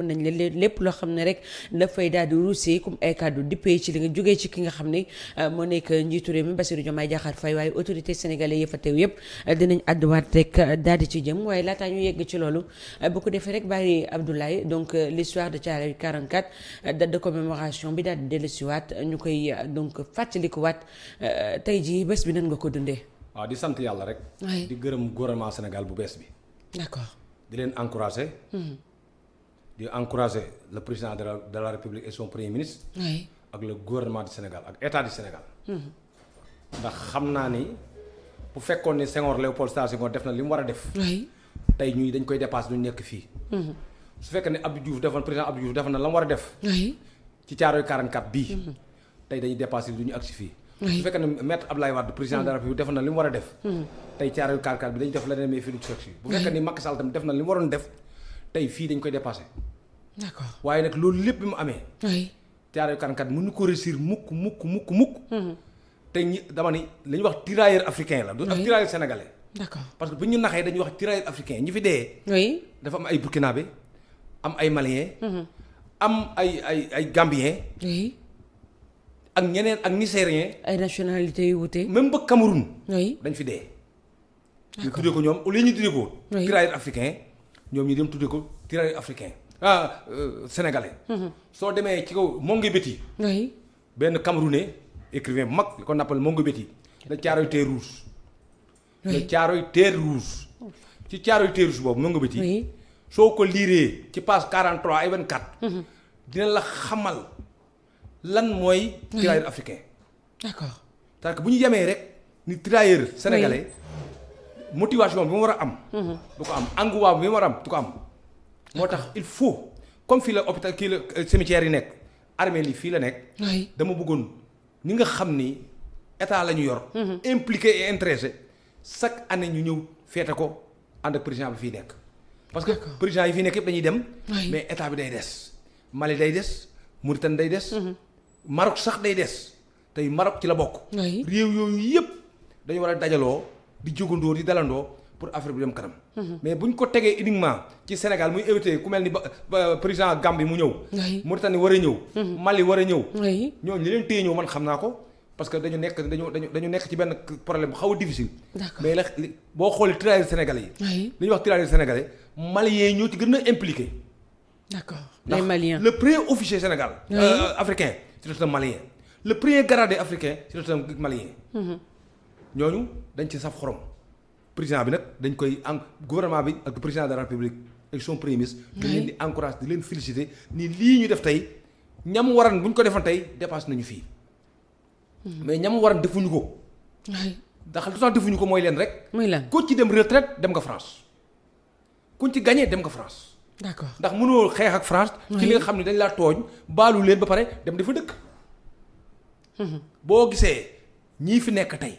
nañ la lépp loo xam ne rek dafay daal di ruusee comme ay kàddu dippee ci li nga jógee ci ki nga xam ne moo nekk njiitu réew mi Bassirou Diomaye Diakhar Faye waaye autorité sénégalais yi fa teew yëpp dinañ àdduwaat rek daal di ci jëm waaye laataa ñu yegg ci loolu bu ko defee rek bàyyi Abdoulaye donc l'histoire de Thiaroye 44 date de commémoration bi daal di dellusiwaat ñu koy donc fàttalikuwaat tey jii bés bi nan nga ko dundee. waaw di sant yàlla rek. di gërëm gouvernement Sénégal bu bees bi. d'accord di leen encourager. di encourager le président de la République et son premier ministre. ak le gouvernement du Sénégal ak état du Sénégal. ndax xam naa ni bu fekkoon ne Senghor Léopold Sédar Senghor def na li mu war a def. tey ñuy dañ koy dépassé duñ nekk fii. su fekkee ne Abdou Diouf defoon président Abdou Diouf defoon na la mu war a def. ci Thiaroye 44 bii. tey dañuy dépassé du ñu agsi fii. su fekkee ne maître Abdoulaye Wade président de la République defoon na li mu war a def. tey Thiaroye 44 bi dañuy def leneen mais fii du ci fekk fii. bu fekkee ni Macky Sall tam def na li mu waroon def tey fii dañ koy dépassé. d'accord waaye nag loolu lépp bi mu amee. Thiaroye 44 mënu ko réussir mukk. tey ñi dama ni li ñuy wax tirailleur africain la. du ak tirailleur sénégalais. d'accord parce que bu ñu naxee dañuy wax tirailleur africain ñi fi dee. dafa am ay burkinabé am ay malien. am ay gambien. ak ñeneen ak nigérien. ay nationalités yu wute. même ba Cameroun. dañ fi dee. ñu tuddee ko ñoom au lieu ñu tuddee ko. tirailleur africain ñoom ñu dem tuddee ko tirailleur africain. Sénégalais. soo demee ci kaw Mongué Betty. benn Camerounais écrivain bu mag qu'on appelle Mongué Betty. le Thiaroye Terre Rouge. le Thiaroye Terre Rouge. ci Thiaroye Terre Rouge boobu Mongué Betty. soo ko liiree ci page 43 ay 24. dina la xamal lan mooy. tirailleur africain. d'accord parce que bu ñu yemee rek ni tirailleur sénégalais motivation bi mu war a am. du ko am engouement bi mu war a am du ko am. moo tax il faut comme fii la hôpital kii la cimetière yi nekk armée li fii la nekk. dama bëggoon ni nga xam ni état la ñu yor. impliqué et intéressé chaque année ñu ñëw feete ko ànd ak président bi fii nekk. parce que président yi fii nekk yëpp dañuy dem. mais état bi day des. Mali day des Mauritanie day des. Maroc sax day des tey Maroc ci la bokk. réew yooyu yëpp dañu war a dajaloo di jógandoo di dalandoo. pour affaire bi dem kanam. mais bu ñu ko tegee uniquement ci Sénégal muy éviter ku mel ni ba président Gambie mu ñëw. Mauritanie war a ñëw. Mali war a ñëw. ñooñu li leen téye ñëw man xam naa ko parce que dañu nekk ci benn problème bu xaw a difficile. mais la boo xoolee tirailleurs sénégalais yi. li ñuy wax tirailleurs sénégalais maliens yi ñoo ci gën a impliqué. d'accord les Maliens. le premier officier Sénégal. africain c'est un malien. le premier gradé africain c'est un malien. ñooñu dañ ci saf xorom. président bi nag dañ koy gouvernement bi ak président de la république ak son premier ministre. dañ leen di encourager di leen féliciter ni lii ñu def tey ñam waran bu ñu ko defoon tey dépassé nañu fii. mais ñam waran defuñu ko. ndax lu tax defuñu ko mooy leen rek. muy lan ku ci dem retraite dem nga France. kuñ ci gagné dem nga France. d'accord ndax mënoo xeex ak France. ci li nga xam ne dañ laa tooñ baalu leen ba pare dem dafa dëkk. boo gisee ñii fi nekk tey.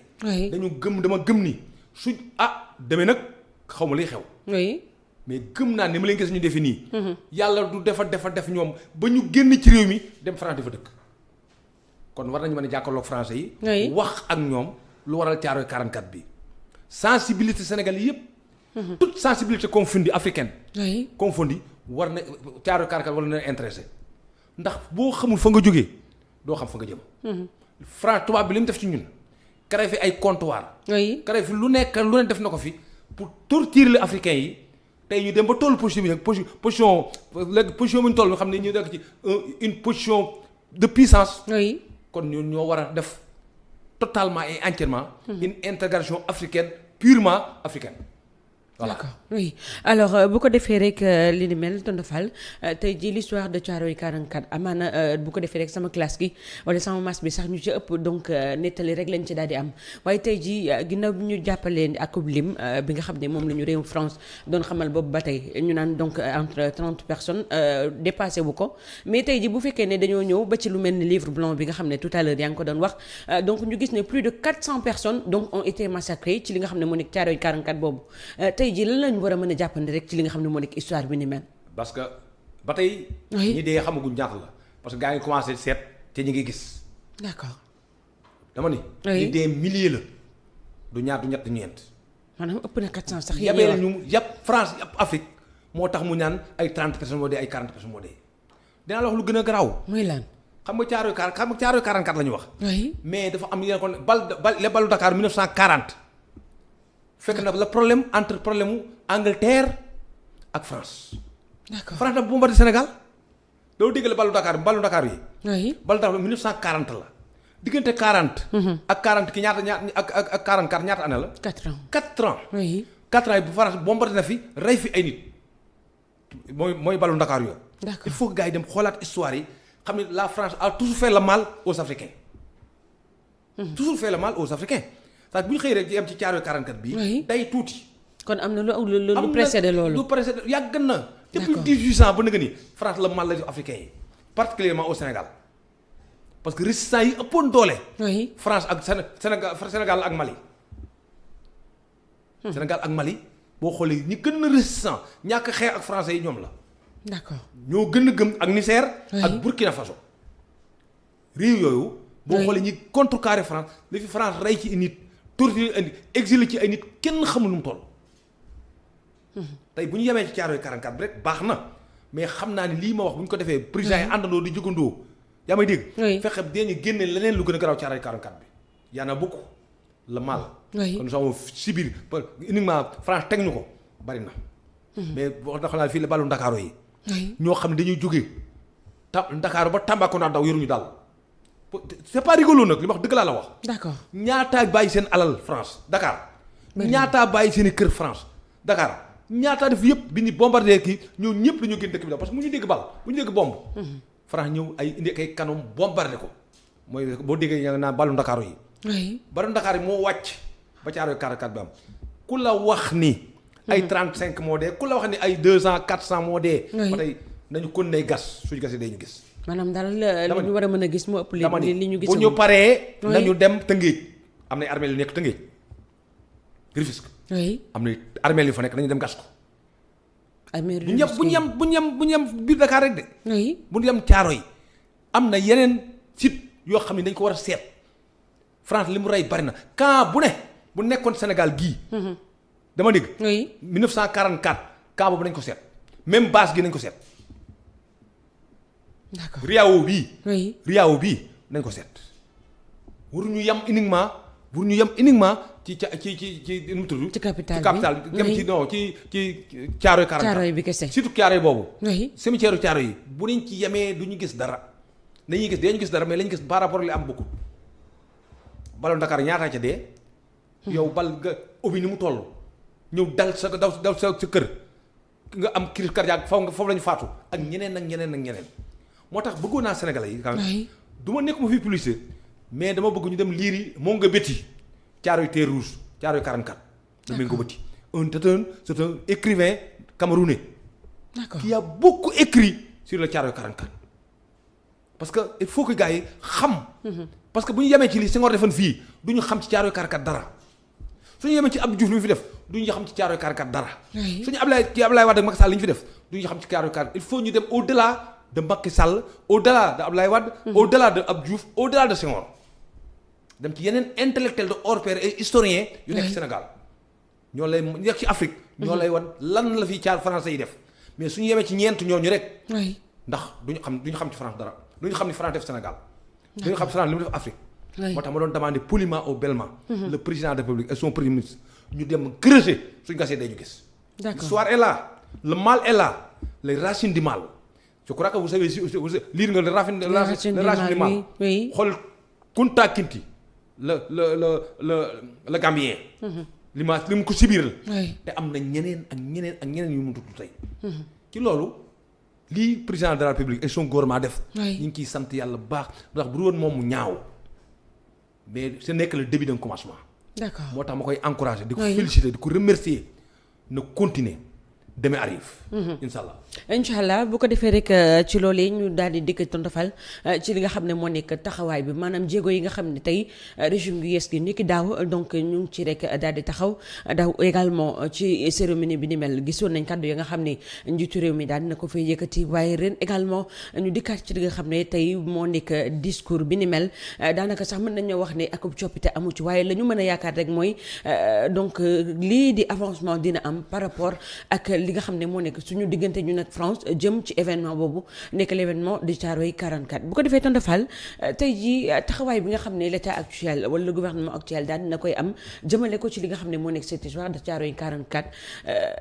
dama gëm ni. suñ demee nag xaw ma liy xew. mais gëm naa ni ma leen gis ñu defe nii. yàlla du def ñoom ba ñu génn ci réew mi dem France dafa dëkk. kon war nañu mën a jàkkaarloog français yi. wax ak ñoom lu waral Thiaroye 44 bi. sensibilité sénégalais yëpp. toute sensibilité confondue africaine. confondue war na Thiaroye 44 war na intéressé ndax boo xamul fa nga jógee doo xam fa nga jëm. France tubaab bi li mu def ci ñun. créé fi ay comptoir. créé fi lu ne def na ko fi pour torturer les africains yi tey ñu dem ba tollu position bi nag position bu ñu toll nga xam ne ñu nekk ci une position de puissance. kon ñun ñoo war a def totalement et entièrement. une intégration africaine purement africaine. voilà d'accord oui alors bu ko defee rek li ni mel tonton Fall tey jii l'histoire de Thiaroye 44 amaana bu ko defee rek sama classe gi wala sama masse bi sax ñu ci ëpp donc nettali rek lañ ci daal di am waaye tey jii ginnaaw bi ñu jàppalee ak lim bi nga xam ne moom la ñu réew France doon xamal boobu ba tey ñu naan donc entre 30 personnes dépassé wu ko mais tey jii bu fekkee ne dañoo ñëw ba ci lu mel ni livre blanc bi nga xam ne tout à l'heure yaa ngi ko doon wax donc ñu gis ne plus de 400 personnes donc ont été massacrées ci li nga xam ne moo nekk Thiaroye 44 boobu tey jii lan lañu war a mën a jàppandi rek ci li nga xam ne moo nekk histoire bi ni mel. parce que ba tey. ñi dee xamaguñ ñaata la parce que gaa ngi commencé seet te ñu ngi gis. d'accord. dama ni. ñi dee milliers la du ñaar du ñett ñeent. maanaam ëpp na 400 sax. yabee ñu yàpp France yàpp Afrique moo tax mu ñaan ay 30 personnes moo dee ay 40 personnes moo dee dinaa la wax lu gën a garaaw. muy lan. xam nga Thiaroye 44 la ñu wax. oui mais dafa am yeneen kon les ballu Dakar 1940 fekk na le problème entre problème mu Angleterre ak France. d'accord France dafa bombardé Sénégal doo dégg la ballu Dakar yi. oui ballu Dakar 1940 la diggante 40. ak 40 ki ñaata ak 44 ñaata année la. 4 ans 4 ans. oui 4 ans yi bu France bombardé na fi rey fi ay nit mooy ballu Dakar yooyu. d'accord il faut que gars yi dem xoolaat histoire yi xam ne la France a toujours fait le mal aux Africains. toujours fait le mal aux Africains. c'est-à-dire bu ñu xëy rek di am ci Thiaroye 44 bii. oui day tuuti. kon am na lu précédé loolu. lu précédé yàgg na. depuis d'accord 18 ans ba nga ni France le mal la def Africains yi particulièrement au Sénégal parce que résistants yi ëppoon doole. oui France ak Sénégal ak Mali. Sénégal ak Mali boo xoolee ñi gën a résistant ñàkk xeex ak français yi ñoom la. d'accord ñoo gën a gëm ak Niger. oui ak Burkina Faso. réew yooyu. boo oui xoolee ñi contrecarré France li fi France rey ci ay nit torturé ay nit exilé ci ay nit kenn xamul nu mu toll. tey bu ñu yemee ci Thiaroye 44 bi rek baax na mais xam naa ni lii ma wax bu ñu ko defee. président yi àndandoo di jógandoo. yaa may dégg. oui fexe dañuy génne leneen lu gën a garaaw Thiaroye 44 bi. y en a beaucoup le mal. oui kon nous avons subir uniquement France teg ñu ko bari na. mais wax dëgg fii la ballu Ndakaaru yi. oui ñoo xam ne dañuy jógee Ndakaaru ba Tambacounda daw yoruñu daal c'est pas rigolo nag li ma wax dëgg laa la wax. d'accord ñaataa bàyyi seen alal France Dakar. ñaataa bàyyi seen i kër France Dakar ñaataa def yëpp bi ñu bombardé kii ñëw ñëpp dañoo génn dëkk bi daw parce que bu ñu dégg bal bu ñu dégg bomb. France ñëw ay indi ay canon bombardé ko mooy boo déggee yaa ngi naan ballu Ndakaaru yi. oui ballu Ndakaar yi moo wàcc ba Thiaroye 44 bi am ku la wax ni. ay 35 moo dee ku la wax ni ay 200 400 moo dee. ba tey nañu kon nay gas suñu gasee day ñu gis. maanaam daal li ñu war a mën a gis moo ëpp li ñu gis. bu ñu paree. oui nañu dem Tëngéej am na armée yu nekk Tëngéej Rufisque. oui am na armée yu fa nekk nañu dem gas ko. armée bu ñu yem biir Dakar rek de. oui bu ñu yem Thiaroye am na yeneen site yoo xam ne dañ ko war a seet France li mu rey bari na camp bu ne bu nekkoon Sénégal gii. dama dégg. oui 1944 camp boobu nañ ko seet même base gi nañ ko seet. d'accord Riao bii. oui Riao bii nañ ko seet. waruñu yem uniquement ci nu mu tudd. ci capital bi ci capital bi dem ci non ci Thiaroye 44. Thiaroye bi kese. surtout Thiaroye boobu. oui cimetière Thiaroye yi bu nañ ci yemee du ñu gis dara dañu gis dara mais lañu gis par rapport li am beaucoup. baloon Dakar ñaataa ca dee. yow bal nga ubbi ni mu toll. ñëw dal sa kër nga am crise cardiaque foofu la ñu faatu ak ñeneen. moo tax bëggoon naa Sénégalais yi. oui du ma nekk ma fi publicité mais dama bëgg ñu dem liiri moo nga bëtti Thiaroye Terre Rouge Thiaroye 44. d'accord ko bëtti c'est un écrivain camerounais. d'accord qui a beaucoup écrit sur le Thiaroye 44. parce que il faut que gars yi xam. parce que bu ñu yemee ci li Senghor defoon fii du ñu xam ci Thiaroye 44 dara. suñu yemee ci Abdou Diouf li mu fi def du ñu xam ci Thiaroye 44 dara. oui suñu Ablaye Wade ak Macky Sall li ñu fi def du ñu xam ci Thiaroye 44 il faut ñu dem au delà de Macky Sall au delà de Ablaye Wade. au delà de Abdou Diouf au delà de Senghor. dem ci yeneen intellectuel de hors pair et historien yu nekk Sénégal ñoo lay nekk ci Afrique. ñoo lay wan lan la fi français yi def mais suñu yemee ci ñeent ñooñu rek. oui ndax duñu xam ci France dara duñu xam ni France def Sénégal. duñu xam France li mu def Afrique. moo tax ma doon demander poliment au Belma. le président de la République et son premier ministre ñu dem creuser suñu gasee day ñu gis. d'accord l'histoire est là le mal est là les racines du mal je crois que vous savez lire nga les racines du mal. oui xool Kunta Kinte le Gambien. li mu ko sibir la. te am na ñeneen yu mu tudd tey. ci loolu lii président de la République et son gouvernement def. ñu ngi ciy sant yàlla bu baax ndax bu dul woon moom mu ñaaw mais ce n'est que le début d'un commencement. d'accord moo tax ma koy encourager di ko féliciter di ko remercier na continuer demain arrive. incha allah. incha allah bu ko defee rek ci loolee ñu daal di dikk tontofal ci li nga xam ne moo nekk taxawaay bi maanaam jéego yi nga xam ne tey régime gu yees gi ni ki daaw donc ñu ngi ci rek daal di taxaw daaw également ci cérémonie bi ni mel gisoon nañ kàddu yi nga xam ne njiitu réew mi daal dina ko fay yëkkati waaye ren également ñu dikkaat ci li nga xam ne tey moo nekk discours bi ni mel daanaka sax mën nañoo wax ne akub coppite amu ci waaye la ñu mën a yaakaar rek mooy donc lii di avancement dina am par rapport ak li nga xam ne moo nekk suñu diggante ñu nag France jëm ci événement boobu nekk l'événement de Thiaroye 44 bu ko defee tonton Fall tey jii taxawaay bi nga xam ne l'état actuel wala le gouvernement actuel daal dina koy am jëmale ko ci li nga xam ne moo nekk cette histoire de Thiaroye 44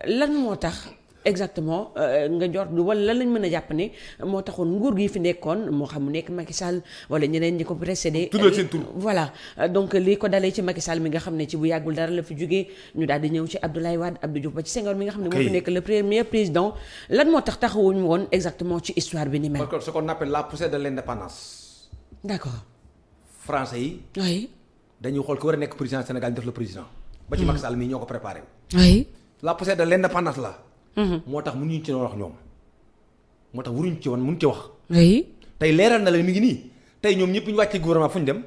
lan moo tax exactement nga jot wala lan lañ mën a jàpp ne moo taxoon nguur gi fi nekkoon moo xam mu nekk Macky Sall wala ñeneen ñi ko précédé. tuddal seen tur voilà donc lii ko dalee ci Macky Sall mi nga xam ne ci bu yàggul dara la fi jógee ñu daal di ñëw ci Abdoulaye Wade Abdou Diouf ba ci Senghor mi nga xam ne moo fi nekk le premier président lan moo tax taxawuñu woon exactement ci histoire bi ni mel. parce que ce qu'on appelle la poussée de l'indépendance. d'accord. français yi. oui. dañuy xool ko war a nekk président Sénégal def le président. ba ci Macky Sall mii ñoo ko préparé. oui. la poussée de l'indépendance la. moo tax mënuñu ci wax ñoom moo tax waruñu ci woon mënuñu ci wax. oui. tey leeral na leen mi ngi nii tey ñoom ñëpp ñu wàccee gouvernement fu ñu dem.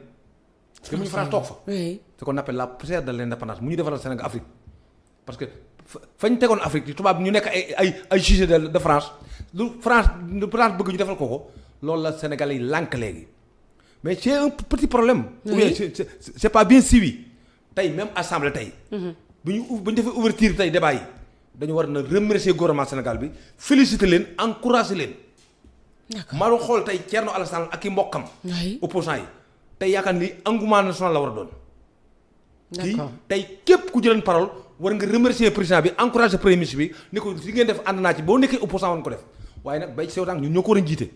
demuñu France toog fa. oui. ce qu'on appelle la poussière de l'indépendance mu ñu defaral Sénégal Afrique parce que fañ tegoon Afrique tubaab bi ñu nekk ay sujet de France lu France bëgg ñu defal ko loolu la Sénégalais yi lànk léegi mais c'est un petit problème. ou bien c'est pas bien suivi tey même assemblée tey. bu ñu defee ouverture tey débat yi. dañu war na remercier gouvernement Sénégal bi féliciter leen encourager leen. d'accord maa ngi xool tey Thierno Alassane ak i mbokkam. opposants yi tey yaakaar ni engouement national la war a doon. d'accord tey képp ku jëleen parole war nga remercier président bi encourager premier ministre bi ni ko li ngeen def ànd naa ci boo nekkee opposant woon ko def waaye nag bay sew tànk ñun ñoo ko war a jiite.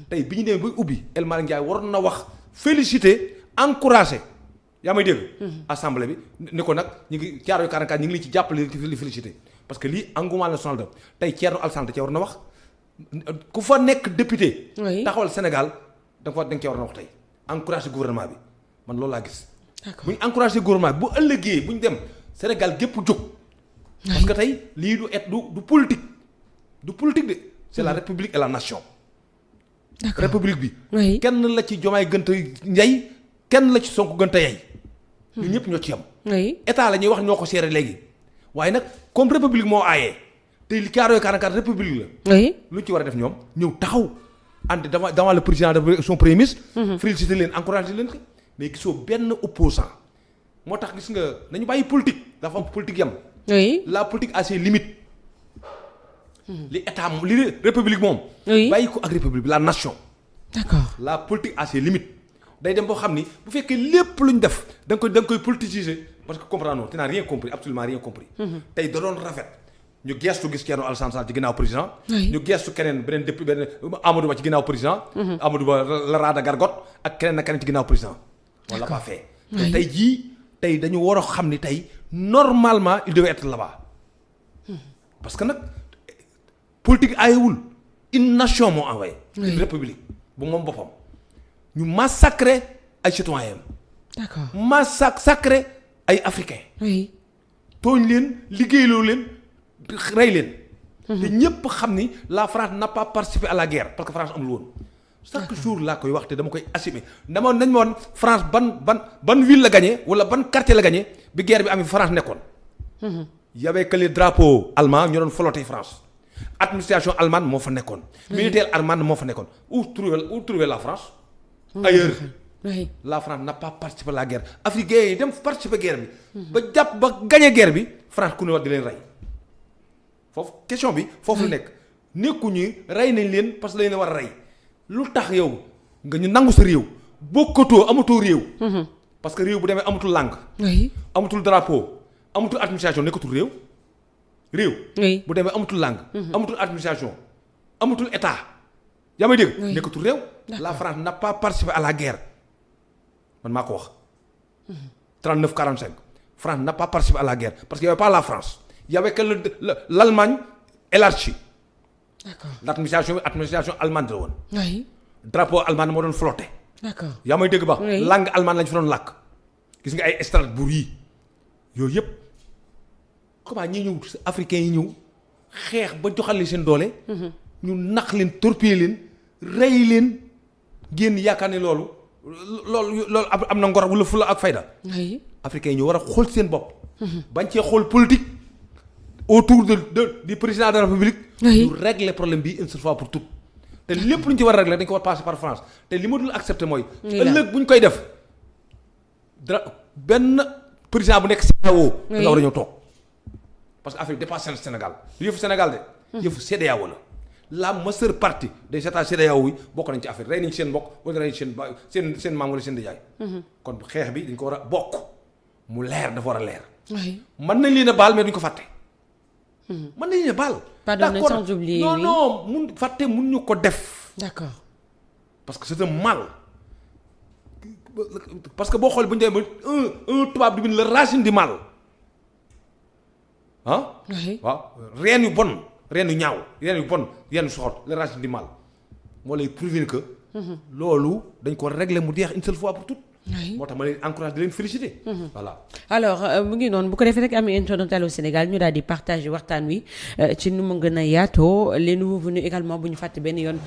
tey bi ñu demee bay ubbi El Malick Ndiaye waroon na wax féliciter encourager. yaa may dégg. assemblée bi ni ko nag ñu ngi Thiaroye 44 ñu ngi leen ci jàppale li féliciter. parce que lii engouement national la tey Thierno Alassane ca war na wax ku fa nekk député. taxawal Sénégal da nga cee war na wax tey encourager gouvernement bi man loolu laa gis. bu ñu encourager gouvernement bi bu ëllëgee bu ñu dem Sénégal gépp jóg. parce que tey lii du politique du politique de. c'est la république et la nation. république bi. kenn la ci Diomaye gënta njay kenn la ci Sonko gënta yey. ñun ñëpp ñoo ci yam. état la ñuy wax ñoo ko seere léegi. waaye nag comme république moo aayee te li Thiaroye 44 république la. lu ñu ci war a def ñoom ñëw taxaw ànd devant le président de son premier ministre. féliciter leen encourager leen ko mais gisoo benn opposant moo tax gis nga nañu bàyyi politique dafa am politique yam. la politique a ses limites. li état li république moom. bàyyi ko ak république bi la nation. d'accord la politique a ses limites day dem boo xam ni bu fekkee lépp lu ñu def da nga koy politiser. parce que comprendre tu n'as rien compris absolument rien compris. tey da doon rafet ñu gestu gis Thierno Alassane Sall ci ginnaaw président. ñu gestu keneen beneen depuis beneen Amadou Ba ci ginnaaw président. Amadou Ba la Rada Gargote ak keneen ak keneen ci ginnaaw président. on l'a pas fait. tey jii tey dañu war a xam ni tey normalement il devait être là-bas. parce que nag politique aayewul une nation moo envoyé. une république bu moom boppam ñu massacrer ay citoyens. d'accord massacrer ay africains. tooñ leen liggéeyloo leen rey leen. te ñépp xam ni la France n'a pas participé à la guerre parce que France amul woon. chaque jour laa koy wax te dama koy assumer nañ ma woon France ban ville la gagné wala ban quartier la gagné bi guerre bi amee France nekkoon. y avait que les drapeaux allemands ñu doon flotter France. administration allemande moo fa nekkoon. militaire allemande moo fa nekkoon où trouver la France. ailleurs. la France n'a pas participé à la guerre africains yi dem participer guerre bi. ba jàpp ba gagné guerre bi France ku ne war di leen rey. foofu question bi foofu la nekk nekkuñu rey nañ leen parce que dañ leen war a rey lu tax yow nga ñu nangu sa réew bokkatoo amatoo réew. parce que réew bu demee amatul langue. amatul drapeau amatul administration nekkatul réew. bu demee amatul langue. amatul administration amatul état. yaa may dégg. nekkatul réew. la France n'a pas participé à la guerre man maa ko wax. 39-45 France n'a pas participé à la guerre parce qu'il y avait pas la France. Il y avait que l'Allemagne élargie. D'accord. L'administration allemande la woon. Oui. Drapeau allemand moo doon flotté. D'accord. yaa may dégg ba. Oui. langue allemande lañ fi doon làkk. gis nga ay Strasbourg yi yooyu yëpp comment ñi ñëw africains yi ñëw xeex ba joxal leen seen doole. ñu nax leen torpiller leen rey leen génn yaakaar ne loolu am na ngor wala fula ak fayda. africains yi ñu war a xool seen bopp. bañ cee xool politique autour du président de la République. ñu régler problème bi une seule fois pour toutes. te lépp lu ñu ci war a régler dañ ko war passer par France te li ma dul accepter mooy. ëllëg bu ñu koy def benn président bu nekk CEDEAO. da nga war a ñëw toog parce que affaire dépassé na Sénégal yëfu Sénégal de. yëfu CEDEAO la majeure partie des états CEDEAO yi bokk nañ ci affaire rey nañ seen mbokk wala rey nañ seen maam wala seen nijaay. kon xeex bi dañ ko war a bokk mu leer dafa war a leer. mën nañ leen a baal mais duñ ko fàtte. mën nañ leen a baal. pardonner sans oublier. non mun fàtte mun ñu ko def. d'accord. parce que c'est un mal. parce que boo xoolee bu ñu demee ba un tubaab di bind la racine du mal ah. waaw reen yu bon reen yu ñaaw reen yu bon reen yu soxot la racine du mal moo lay prouver que. loolu dañ ko régler mu jeex une seule fois pour toutes. moo tax ma leen encourage di leen féliciter. voilà. alors mu ngi noonu bu ko defee rek am internaute Allô Sénégal ñu daal di partager waxtaan wi ci nu mu gën a yaatoo les nouveaux venus également bu ñu fàtte benn yoon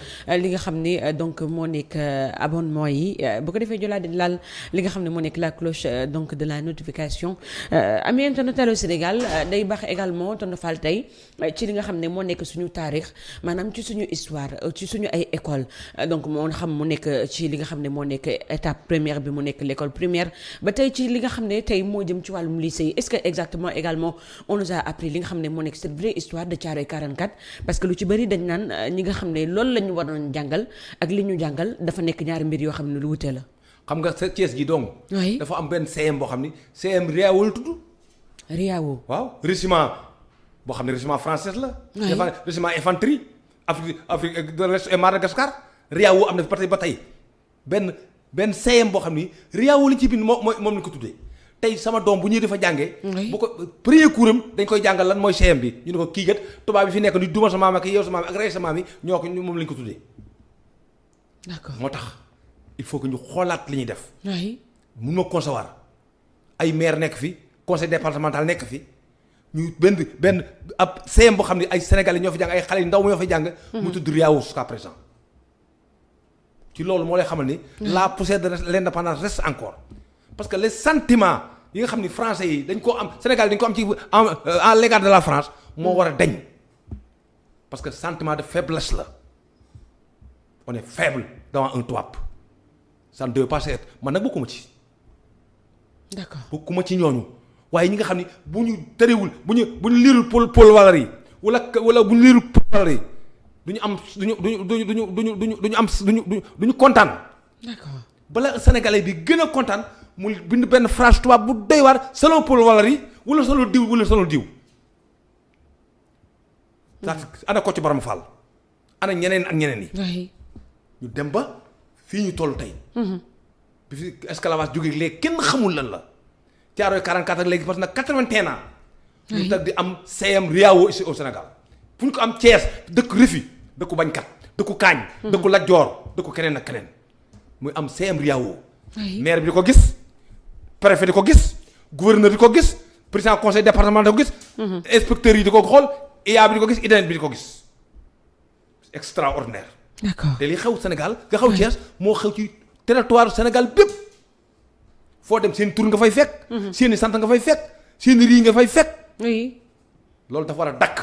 li nga xam ne donc moo nekk abonnement yi bu ko defee jolaa di laal li nga xam ne moo nekk la cloche donc de la notification am internaute Allô Sénégal day baax également tonton Fall tey ci li nga xam ne moo nekk suñu taarix maanaam ci suñu histoire ci suñu ay école donc moo xam mu nekk ci li nga xam ne moo nekk étape première bi mu nekk l'école primaire ba tey ci li nga xam ne tey moo jëm ci wàllum lycée yi est-ce que exactement également on nous a appris li nga xam ne moo nekk cette vraie histoire de Thiaroye 44 parce que lu ci bëri dañ naan ñi nga xam ne loolu la ñu waroon jàngal ak li ñu jàngal dafa nekk ñaari mbir yoo xam ne lu wute la. xam nga sa Thiès gi donc. oui dafa am benn CM boo xam ni CM Riawo la tudd. Riawo waaw régiment boo xam ne régiment français la. oui régiment infanterie Afrique de l'Est et Madagascar Riawo am na fi ba tey benn CM boo xam ni Riawo li ci bind moom lañ ko tuddee tey sama doom bu ñuy dafa jàngee. bu ko premier cours am dañ koy jàngal lan mooy CM bi ñu ne ko kii kat tubaab bi fi nekk ni duma sa maam ak yow sa maam ak rey sa maam yi ñoo ko moom lañ ko tuddee. d'accord moo tax il faut que ñu xoolaat li ñuy def. oui mun ma concevoir ay maire nekk fi conseil départemental nekk fi ñu benn ab CM boo xam ne ay sénégalais ñoo fi jàng ay xale yu ndaw ñoo fi jàng. mu tudd Riawo jusqu'à présent. ci loolu moo lay xamal ni. la poussière de l'indépendance reste encore parce que les sentiments yi nga xam ni français yi dañ koo am Sénégal dañ ko am ci à l'égard de la France moo war a dañ parce que sentiment de faiblesse la on est faible devant un tubaab ça ne devait pas être man nag bokkuma ci. d'accord bokkuma ci ñooñu waaye ñi nga xam ni bu ñu tëriwul bu ñu liirul Paul Valéry wala bu ñu liirul Paul Valéry duñu kontaan. d'accord bala sénégalais bi gën a kontaan mu bind benn phrase tubaab bu doy waar selon Paul Valéry wala selon diw wala selon diw. ana ko ci Barama Fall ana ñeneen ak ñeneen yi. ñu dem ba fii ñu toll tey. bi fi esclavage jógee léegi kenn xamul lan la. Thiaroye 44 ak léegi parce que nag 81 ans. ñu tag di am CM Riawo ici au Sénégal. fu ñu ko am Thiès dëkk Rifi dëkku bañkat dëkku Kaañ. dëkku Lat Joor dëkku keneen ak keneen. muy am CM Riawo. maire bi di ko gis. préfet di ko gis. gouverneur di ko gis. président conseil départemental di ko gis. inspecteurs yi di ko xool. IA bi di ko gis IDN bi di ko gis. extraordinaire. d'accord te li xew Sénégal nga xew Thiès moo xew ci territoire Sénégal bépp. foo dem seen tur nga fay fekk. seen i sant nga fay fekk. seen i rii nga fay fekk. oui. loolu dafa war a dakk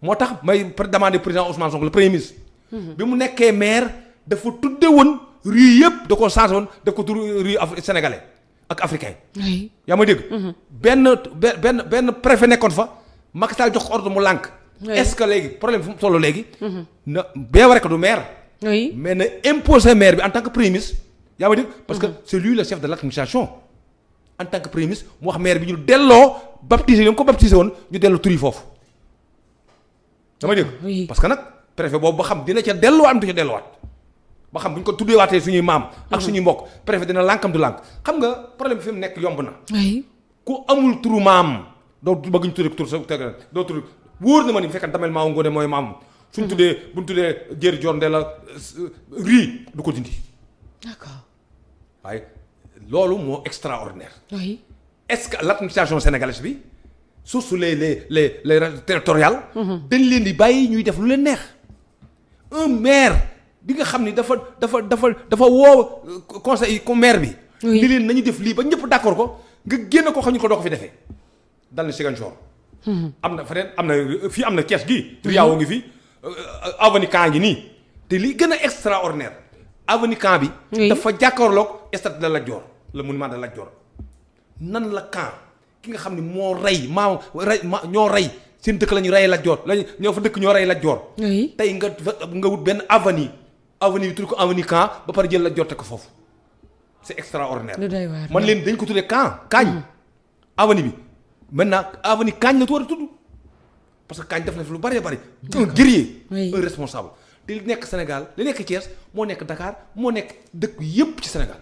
moo tax may demandé président Ousmane Sonko le premier ministre. bi mu nekkee maire dafa tudde woon rue yëpp da koo changé woon daf ko tur rue sénégalais ak africain. oui yaa ma dégg. benn préfet nekkoon fa Macky Sall jox ko ordre mu lànk. est-ce que léegi problème fu mu toll léegi. na bien vrai que du maire. oui mais na imposer maire bi en tant que premier ministre. yaa ma dégg parce que c'est lui le chef de l'administration en tant que premier ministre mu wax maire bi ñu delloo baptisé yi ko baptisé woon ñu delloo tur yi foofu. dama dégg parce que nag préfet boobu ba xam dina ca delluwaat am du ca delluwaat ba xam bu ñu ko tuddeewaatee suñuy maam. ak suñuy mbokk préfet dina lànkam du lànk xam nga problème bi fi mu nekk yomb na. ku amul turu maam doo bëgg ñu tuddee tur sa doo tudd wóor na ma ni bu fekkee damel maa ngoone mooy maam. suñ tuddee bu ñu tuddee Jéeri Joor Ndella rii du ko dindi. d'accord. waaye loolu moo extraordinaire. oui. est-ce que l'administration sénégalaise bi surtout les territoriales. dañ leen di bàyyi ñuy def lu leen neex. un maire bi nga xam ni dafa woo conseil maire bi. li leen nañu def lii ba ñëpp d'accord ko nga génn ko xam ñu ko doo ko fi defee dal na Ziguinchor. am na feneen am na fii am na Thiès gii. Riao ngi fi avenue Caen ngi nii te li gën a extraordinaire avenue Caen bi. dafa jàkkaarloog stade de Lat Dior le monument de Lat Dior. nan la Caen ki nga xam ne moo rey ñoo rey seen dëkk la ñu rey Lat Dior lañu ñoo fa dëkk ñoo rey Lat Dior. tey nga wut benn avenue bi tudd ko avenue Caen ba pare jël Lat Dior teg ko foofu c'est extraordinaire. man leen dañ ko tuddee Kaañ avenue bi maintenant avenue Kaañ la war a tudd parce que Kaañ def na fi lu bari bari. un guerrier un responsable te li nekk Sénégal li nekk Thiès moo nekk Dakar moo nekk dëkk yépp ci Sénégal.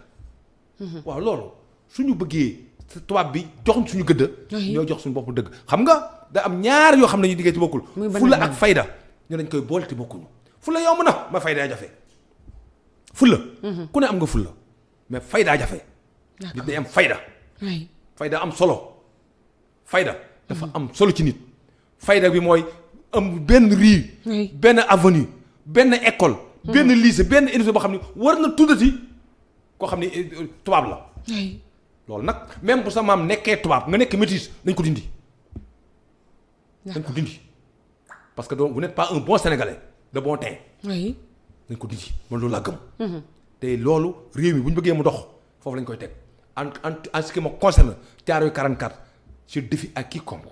waaw loolu suñu bëggee tubaab bi joxuñ suñu gëdd. ñoo jox suñu bopp dëgg xam nga da am ñaar yoo xam ne ñu diggee ci bokkul. fulla ak fayda ñu dañ koy boole te bokkuñu. fulla yomb na ma fayda jafe. fulla ku ne am nga fulla mais fayda jafe. nit day am fayda. fayda am solo. fayda dafa am solo ci nit. fayda bi mooy am benn rue. benn avenue benn école. benn lycée benn université boo xam ne war na tuddati koo xam ne tubaab la. loolu nag même bu sa maam nekkee tubaab nga nekk métis nañ ko dindi. nañ ko dindi parce que donc vous n'êtes pas un bon sénégalais de bon teint. nañ ko dindi man loolu laa gëm. te loolu réew mi bu ñu bëggee mu dox foofu lañ koy teg en ce qui me concerne Thiaroye 44 je défie à quiconque.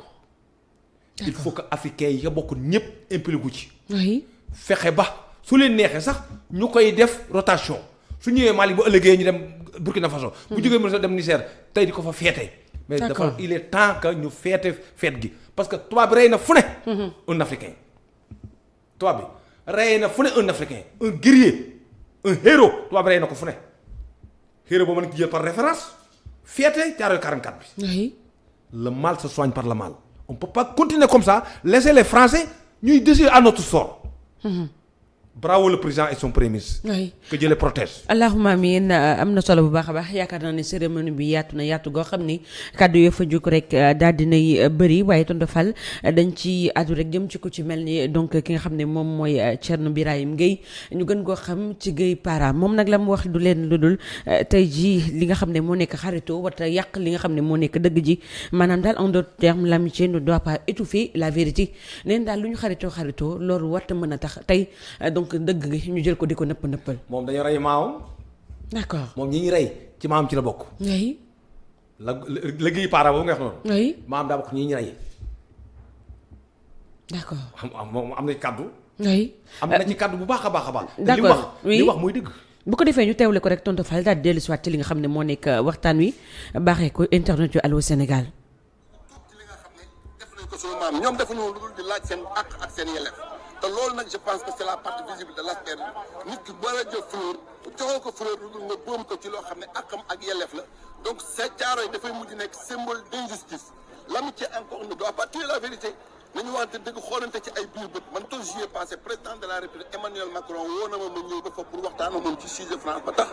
il faut que africains yi nga bokk ñëpp impliqué ci. fexe ba su leen neexee sax ñu koy def rotation su ñëwee Mali bu ëllëgee ñu dem Burkina Faso. bu jógee Burkina dem Niger tey di ko fa feete. mais dafa il est temps que ñu feete feet gi parce que tubaab bi rey na fu ne. un africain. tubaab bi rey na fu ne un africain un guerrier un héros tubaab bi rey na ko fu ne. héros boobu mën ki jël par référence feete Thiaroye 44 bi. le mal se soigne par le mal. on peut pas continuer comme ça laisser les Français ñuy décider à notre sort. bravo le président et son premier ministre. que Dieu les protège. allahumma amiin am na solo bu baax a baax yaakaar naa ne cérémonie bi yaatu na yaatu goo xam ni kàddu yoo fa jóg rek daal dinay bëri waaye tonton Fall dañ ci àddu rek jëm ci ku ci mel ni donc ki nga xam ne moom mooy Thierno Birahim Gueye ñu gën koo xam ci Gueye Para moom nag la mu wax du leen lu dul tey jii li nga xam ne moo nekk xaritoo wata yàq li nga xam ne moo nekk dëgg ji maanaam daal en d'autres termes l'amitié ne doit pas étouffer la vérité neen daal lu ñu xaritoo loolu warta mën a tax tey donc dëgg gi ñu jël ko di ko nëppal. moom dañoo rey maamam. d'accord moom ñi ñu rey ci maamam ci la bokk. oui. la Gueye Para boobu nga wax noonu. oui maamam daa bokk ñi ñu rey. d'accord. moom am na ci kaddu. oui. am na ci kaddu bu baax a baax a baax. d'accord li wax muy dëgg. bu ko defee ñu teewle ko rek tonton Fall daal di dellu si waat ci li nga xam ne moo nekk waxtaan wi baaxee ko internet yu Allô Sénégal. li nga xam ne def nañ ko sunu maam ñoom defuñu lu dul di laaj seen àq ak seen yelleef te loolu nag je pense que c'est la partie visible de l'asper nit ki boo la jël fleur joxoo ko fleur lu dul nga boom ko ci loo xam ne àqam ak yelleef la donc c'est Thiaroye dafay mujj nekk symbole d'injustice l'amitié encore ne doit pas tuer la vérité nañu waxante dëgg xoolante ci ay biir bët man tout juillet passé président de la République Emmanuel Macron woo na ma ñëw ba fa pour waxtaan ak moom ci sujet France ba tax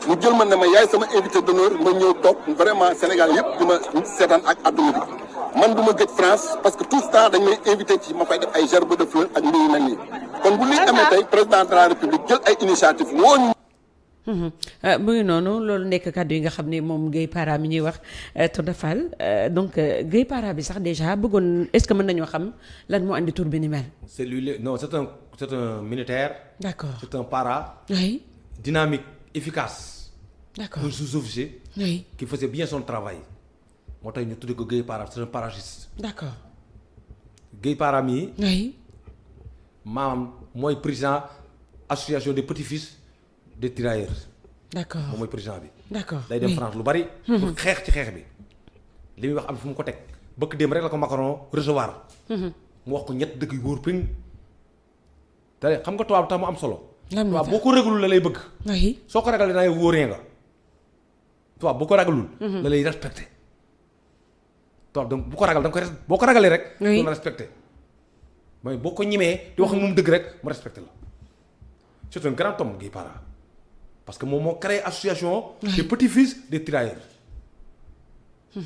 mu jël ma ne ma yaay sama invité d'honneur ma ñëw toog vraiment Sénégal yëpp di ma seetaan ak adduna bi man du ma gëj France parce que tout ce temps dañ may invité ci ma fay def ay gerbe de fleurs ak mbir yu mel nii kon bu lii amee tey président de la République jël ay initiative woo ñu mu ngi noonu loolu nekk kàddu yi nga xam ne moom Gueye Para mi ñuy wax tonton Fall donc Gueye Para bi sax déjà bëggoon est-ce que mën nañoo xam lan moo andi tur bi ni mel. c'est lui non c'est un militaire. d'accord c'est un para. oui. dynamique efficace. d'accord un sous-officier. oui. qui faisait bien son travail. moo tax ñu tudd ko Gueye Para c'est un parachutiste. d'accord. Gueye Para mii. oui. maam mooy président association des petits-fils des tirailleurs. d'accord moom mooy président bi. d'accord day dem France lu bari. pour xeex ci xeex bi. li muy wax am fu mu ko teg bëkk dem rek la ko Macron recevoir. mu wax ko ñett dëkk yu wóor ping. te xam nga tubaab tax mu am solo. lan moo tubaab boo ko ragalul la lay bëgg. oui. soo ko ragalee da ngay wóoree nga. tubaab boo ko ragalul. la lay respecté. tubaab donc bu ko ragal da nga koy boo ko ragalee rek. oui du la respecté. mooy boo ko ñimee di wax moom dëgg rek mu respecté la. c'est un grand homme Gueye Para. parce que moom moo créé association. des petits-fils des tirailleurs.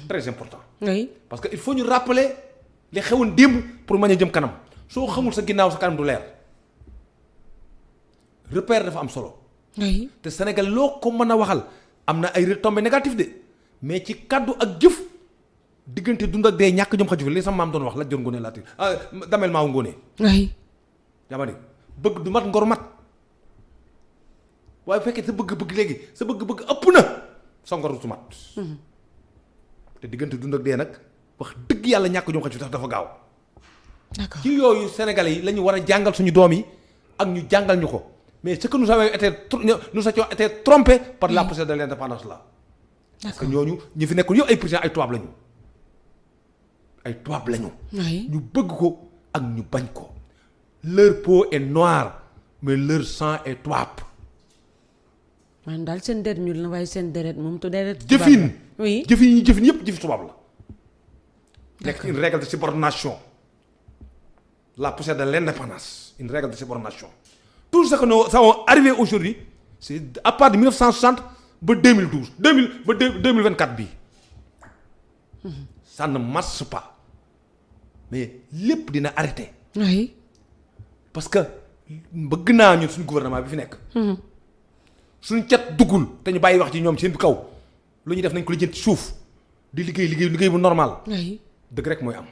très important. oui. parce que il faut ñu rappeler li xewoon démb pour mën a jëm kanam soo xamul sa ginnaaw sa kanam du leer repère dafa am solo. oui. te Sénégal loo ko mën a waxal am na ay retombées négatives de mais ci kaddu ak jëf diggante dund ak dee ñàkk jom xaju fi li sama maam doon wax la jor ngoone laati damel maaw ngoone. oui. yaa ma ne bëgg du mat ngor mat waaye bu fekkee sa bëgg-bëgg léegi sa bëgg-bëgg ëpp na sa ngor du mat. te diggante dund ak dee nag wax dëgg yàlla ñàkk jom xaju fi tax dafa gaaw. d'accord ci yooyu Sénégalais yi la ñu war a jàngal suñu doom yi ak ñu jàngal ñu ko mais ce que nous avons été trompés par la poussée de l'indépendance là. parce que ñooñu ñi fi nekkul yëpp ay président ay tubaab lañu ay tubaab lañu. ñu bëgg ko ak ñu bañ ko. leur peau est noire mais leur sang est tubaab. man daal seen deret ñuul na waaye seen deret moom tu deret. jëfin oui jëfin yi ñu jëfin yëpp jëfi tubaab la. nekk une règle de subordination. La poussée de l'indépendance, une règle de subordination. Tout ce que nous avons arrivé aujourd'hui, c'est à part de 1960 ba 2012, 2024 bii. Ça ne marche pas. Mais lépp dina arrêter. oui. Parce que bëgg naa ñun suñu gouvernement bi fi nekk. suñu cat duggul te ñu bàyyi wax ci ñoom seen kaw lu ñuy def nañ ko lijjanti ci suuf di liggéey bu normal. oui. dëgg rek mooy am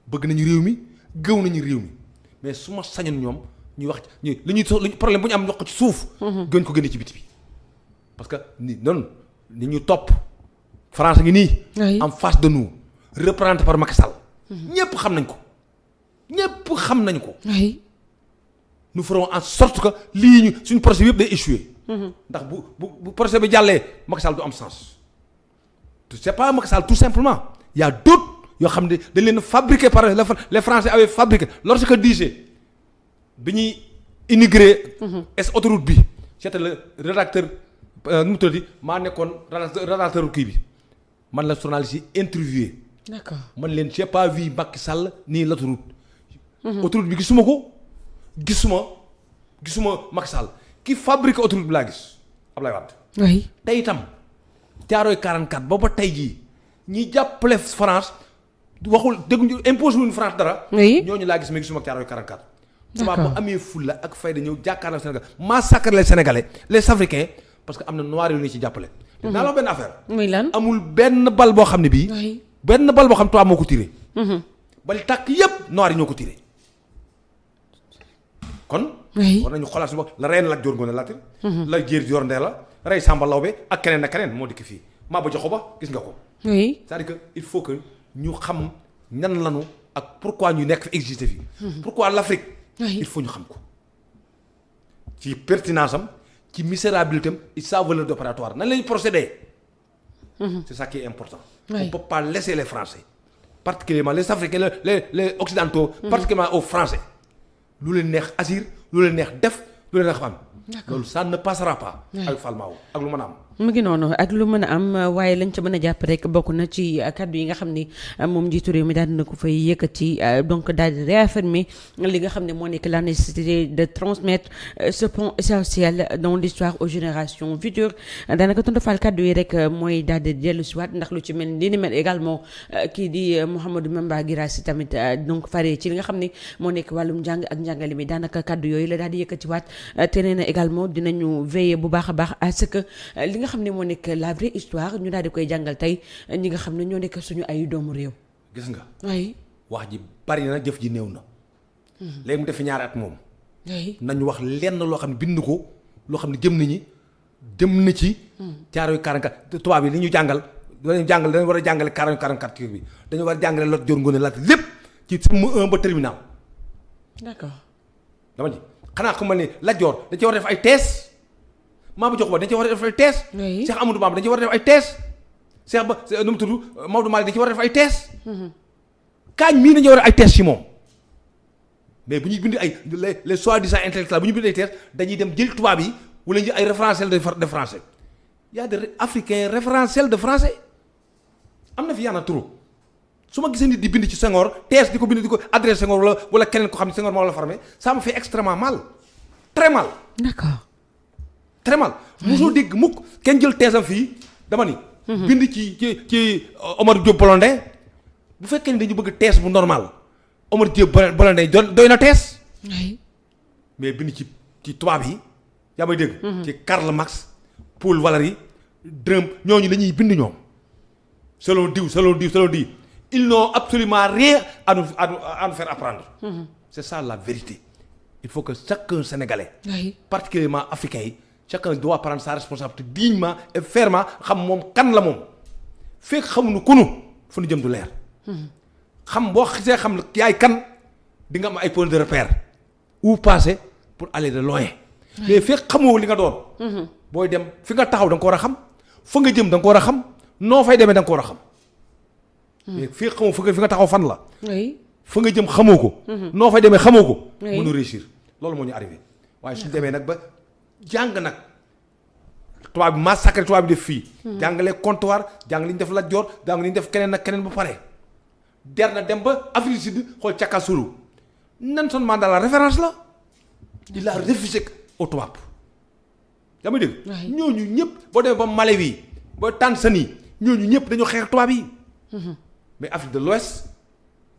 bëgg nañu réew mi. gëw nañu réew mi mais su ma sañoon ñoom ñuy wax li ñuy problème bu ñu am ñox ko ci suuf. gën ko génne ci biti bi parce que ni ñu topp France ngi nii. en face de nous représenté par Macky Sall. ñëpp xam nañ ko ñëpp xam nañ ko. nous ferons en sorte que lii ñu suñu projet bi yëpp day échouer. ndax bu projet bi jàllee Macky Sall du am sens. c'est pas Macky Sall tout simplement il y a d'autres yoo xam ne dañ leen fabriqué par les Français avaient fabriqué lorsque DG bi ñuy immigré. autoroute bi j'étais le rédacteur nu mu tuddati maa nekkoon rédacteur kii bi man la journaliste yi interviewé. d'accord man leen j'ai pas vu Macky Sall nii l'autoroute. autoroute bi gisuma ko gisuma Macky Sall ki fabriqué autoroute bi laa gis Ablaye Wade. oui. tey itam Thiaroye 44 ba tey jii ñi jàppale France. waxul dégguñu imposé wuñu France dara. oui ñooñu laa gis mais gisuma Thiaroye 44. d'accord tubaab bu amee fulla ak fayda ñëw jàkkaarloo Sénégal massacre les Sénégalais les Africains parce que am na noir yu ñu ci jàppale. naa la wax benn affaire. muy lan amul benn bal boo xam ne bii. oui. benn bal boo xam ne tubaab moo ko tiré. bali tàkk yépp noir yi ñoo ko tiré. kon. oui. war nañu xoolaat suñu bopp la rey na Lat Joor Ngoone Latyr. la Jéer Joor Ndeela rey Samba Lawbe ak keneen moo dikk fii Maba Jaxu Ba gis nga ko. oui. c'est-à-dire que il faut que ñu xam ñan lanu ak pourquoi ñu nekk fi exister fii. pourquoi l'Afrique. il faut ñu xam ko. ci pertinence am ci misérabilité am et sa valeur d'opératoire nan lañu procéder. c'est ça qui est important. on ne peut pas laisser les Français particulièrement les Africains les Occidentaux. particulièrement aux Français. lu leen neex asir lu leen neex def lu leen neex am. loolu ça ne passera pas. avec Falmao ak lu mën a am. mu ngi noonu ak lu mën a am waaye lañ ca mën a jàpp rek bokk na ci kaddu yi nga xam ni moom njiitu réew mi daal dina ko fay yëkkati donc daal di réaffirmer li nga xam ne moo nekk la nécessité de transmettre ce pont essentiel dans l'histoire aux générations futures daanaka tontu Fall kaddu yi rek mooy daal di dellu si waat ndax lu ci mel li ni mel également kii di Mouhamadou Mamba Guirassy tamit donc fare ci li nga xam ne moo nekk wàllum njàng ak njàngale mi daanaka kaddu yooyu la daal di yëkkatiwaat te nee na également dinañu veiller bu baax a baax à ce que li nga xam ne moo nekk la vraie histoire ñu daal di koy jàngal tey ñi nga xam ne ñoo nekk suñu ay doomu réew. gis nga. oui. wax ji bari na jëf ji néew na. léegi mu def fi ñaari at moom. oui. nañu wax lenn loo xam ne bind ko loo xam ne jëm na ci. Thiaroye 44 tubaab yi li ñu jàngal dañu war a jàngale Thiaroye 44 kii bi dañu war a jàngale Lat Joor Ngoone Latyr lépp ci CM1 ba terminal. d'accord. dama ji xanaa xam ne Lat Joor da ci war a def ay thèse. Maba Jaxu Ba dañ ci war a def ay thèse. oui. Cheikh Amadou Bamba dañ ci war a def ay thèse. Cheikh Ba nu mu tudd Maodo Malick dañ ci war a def ay thèse. Kaañ mii dañu war a ay thèse ci moom mais bu ñuy bind ay les soi-disant intellectuels bu ñu bind ay thèse dañuy dem jël tubaab yi wala ñu ay référentiel de français y a des africains référentiel de français am na fi yaana trop su ma gisee nit di bind ci Senghor thèse di ko bind di ko adressé Senghor wala keneen ko xam ne Senghor moo la formé ça me fait extrêmement mal très mal. d'accord. très mal mosoo dégg mukk kenn jël thèse am fii dama ni. bind ci Omar Diop Blondin bu fekkee ni dañu bëgg tees bu normal Omar Diop Blondin doy na tees. mais bind ci tubaab yi yaa may dégg. ci Karl Marx Paul Valéry Drum ñooñu la ñuy bind ñoom. selon diw ils n'ont absolument rien à nous faire apprendre. C'est ça la vérité. Il faut que chacun Sénégalais, particulièrement africain, chacun doit prendre sa responsabilité dignement et fermement xam moom kan la moom fekk xamuñu kunu fu ñu jëm du leer. xam boo xisee xam yaay kan di nga am ay points de repère où passer pour aller de loin. mais fekk xamoo li nga doon. booy dem fi nga taxaw da nga ko war a xam fa nga jëm da nga ko war a xam noo fay demee da nga ko war a xam. mais fekk xamoo fi nga taxaw fan la. fa nga jëm xamoo ko. noo fay demee xamoo ko. mënu réussir loolu moo ñu arrivé waaye suñu demee nag ba jàng nag tubaab bi massacré tubaab bi def fii. jàngale comptoir jàng li ñu def Lat Joor jàng li ñu def keneen ak keneen ba pare. der na dem ba Afrique du Sud xool Caka Sulu Nelson Mandela référence la il a refusé au tubaab yaa may dégg. ñooñu ñëpp boo demee ba Malawi ba Tanzanie ñooñu ñëpp dañoo xeex tubaab yi. mais Afrique de l'Ouest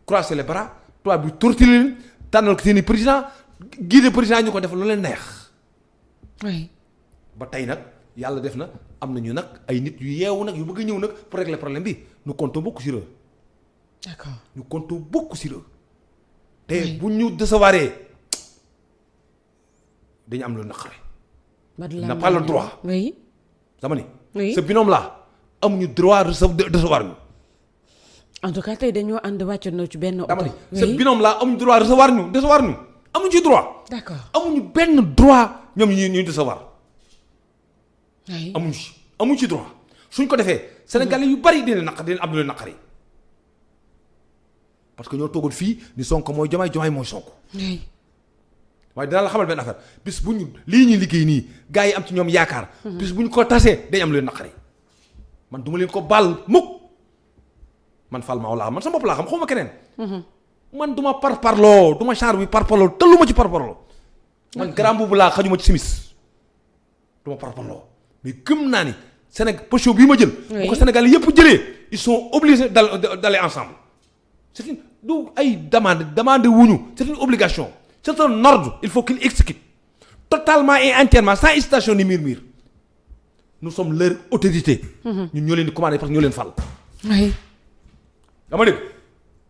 croiser les bras tubaab bi torturer leen tànnal ko seeni président guider président ñu ko def lu leen neex. ba tey nag yàlla def na am nañu nag ay nit yu yeewu nag yu bëgg a ñëw nag pour régler problème bi nous comptons beaucoup sur eux. D'accord. Nous comptons beaucoup sur eux. te bu ñu décevoir dañu am lu naqare. n'a pas le droit. oui. dama ni. ce binôme là amuñu droit recevoir ñu. en tout cas tey dañoo ànd wàccandoo ci benn oto. dama ni ce binôme là amuñu droit recevoir ñu amuñu ci droit. d'accord amuñu benn droit ñoom ñuy recevoir. amuñu ci droit suñ ko defee. Sénégalais yu bari dina am lu leen naqari. parce que ñoo toogoon fii ni Sonko mooy Diomaye mooy Sonko. waaye dinaa la xamal benn affaire bis bu ñu lii ñuy liggéey nii gars yi am ci ñoom yaakaar. bis bu ñu ko tasee dañ am lu leen naqari. man du ma leen ko baal mukk man Fall Maw laa man sama bopp laa xam xaw ma keneen. man du ma parparloo du ma char bi parparloo tëllu ma ci parparloo. man grand boobu laa xajuma ci simis du ma parparloo mais gëm naa ni Sénégal position bii ma jël. bu ko Sénégal yëpp jëlee ils sont obligés d'aller ensemble. c'est une du ay demande wuñu c'est une obligation c'est un ordre il faut qu'il exécute totalement et entièrement sans hésitation ni murmure nous sommes leur autorité. ñun ñoo leen di commander parce que ñoo leen fal. dama dégg.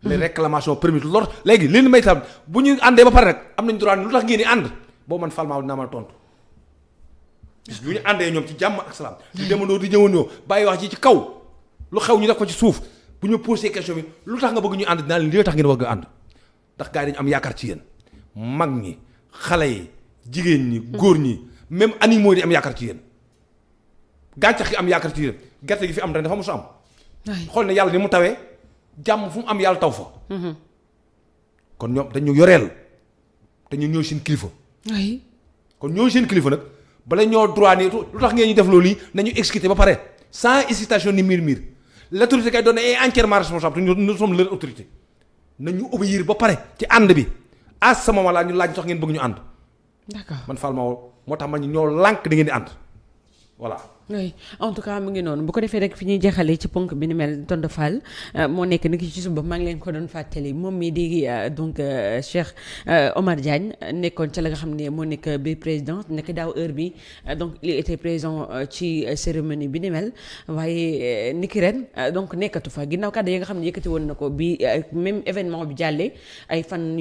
les réclamations permises lor léegi leen may tam bu ñu àndee ba pare rek am nañ droit lu tax ngeen di ànd boobu man Fall Maw dinaa mën a tontu. bis bu ñu àndee ñoom ci jàmm ak salaam. di demandoo di ñëwandoo bàyyi wax ci kaw lu xew ñu def ko ci suuf. bu ñu posé question bi lu tax nga bëgg ñu ànd dinaa leen li tax ngeen bëgg ànd ndax gars yi dañu am yaakaar ci yéen mag ñi xale yi jigéen ñi góor ñi même animaux yi di am yaakaar ci yéen gàncax gi am yaakaar ci yéen gerte gi fi am ren dafa mos a am. xool ne yàlla ni mu tawee jàmm fu mu am yàlla taw fa. kon ñoom dañu yoreel te ñu ñëw seen kilifa. kon ñëw seen kilifa nag bala ñoo droit ni lu tax ngeen ñu def loolu yi nañu exécuter ba pare sans hésitation ni murmure. L'autorité kay doon est entièrement responsable nous sommes leur autorité nañu obéir ba pare ci ànd bi à ce moment là ñu laaj tax ngeen bëgg ñu ànd. d'accord man Fall Maw moo tax man ñoo lànk da ngeen di ànd voilà. oui en tout cas mu ngi noonu bu ko defee rek fi ñuy jeexalee ci ponk bi ni mel tonton Fall moo nekk ni ki ci suba maa ngi leen ko doon fàttali moom mii di donc Cheikh Omar Diagne nekkoon ca la nga xam ne moo nekk bi président nekk daaw heure bi donc il était présent ci cérémonie bi ni mel waaye ni ki ren donc nekkatu fa ginnaaw kàddu yi nga xam ne yëkkati woon na ko bi même événement bi jàllee ay fan.